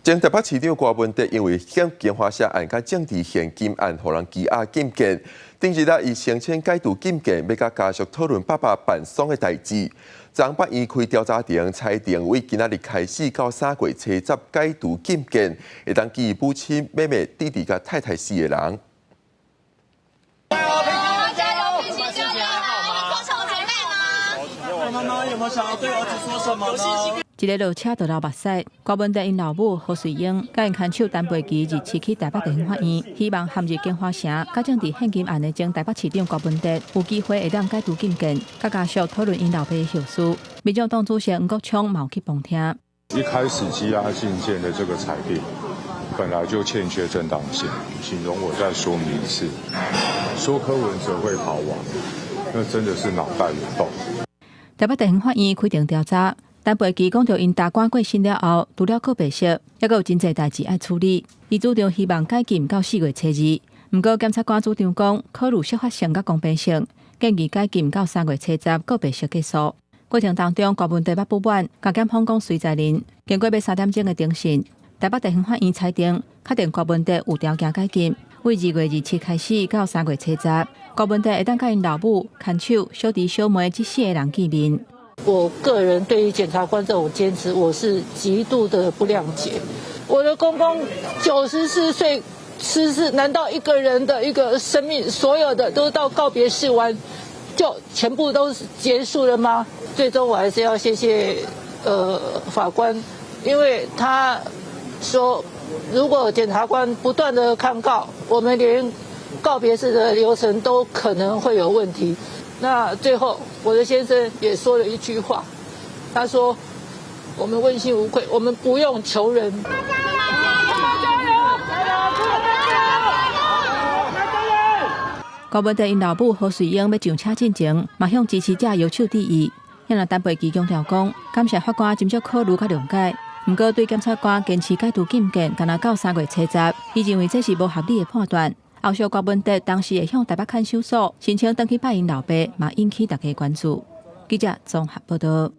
前台北市長柯文哲因為向京華社案佮政治獻金案，予人羈押禁見。頂日啊，伊聲稱解除禁見，欲佮家屬討論爸爸辦喪的代誌。昨法院開調查庭，裁定為今仔日開始到3月初十解除禁見，會當見母親、妹妹、弟弟佮太太四個人。加油，必須加油！做什麼準備嗎？媽媽有沒有想要對兒子說什麼呢？一个落車就流目屎，柯文哲𪜶老母何瑞英佮𪜶牽手陳培琪27去台北地方法院，希望陷入京華城佮政治獻金案的前台北市長柯文哲有機會會當解除禁見，佮家屬討論𪜶老爸的後事。民眾黨主席黃國昌嘛有去旁聽。一開始羈押禁見的這個裁定本來就欠缺正當性，請容我再說明一次，說柯文哲會逃亡，那真的是腦袋有洞。台北地方法院開庭調查。陳培琪講著𪜶大官過身了後，除了告白式，猶閣有真濟代誌愛處理。伊主張希望解禁到4月初2，毋過檢察官主張講考慮適法性佮公平性，建議解禁到3月初十告別式結束。過程當中，柯文哲捌不滿，共檢方講隨在恁。經過欲3點鐘的偵訊，台北地方法院裁定，確定柯文哲有條件解禁，為2月27開始到3月初十，柯文哲會當佮𪜶老母、牽手、小弟小妹這四個人見面。我個人對於檢察官這種堅持，我是極度的不諒解。我的公公94歲辭世，難道一個人的一個生命，所有的都到告別式完，就全部都結束了嗎？最終我還是要謝謝法官，因為他說，如果檢察官不斷的抗告，我們連告別式的流程都可能會有問題。那最後，我的先生也說了一句話，他說：“我們問心無愧，我們不用求人。” 加油！加油！加油！柯文哲𪜶老母何瑞英欲上車進前，嘛向支持者搖手致意。遐陳培琪強調講，感謝法官斟酌考慮佮諒解。毋過對檢察官堅持解除禁見，干焦到3月初十，伊認為這是無合理的判斷。後續柯文哲當時會向台北看守所申請轉去拜𪜶老爸，嘛引起大家關注。記者綜合報道。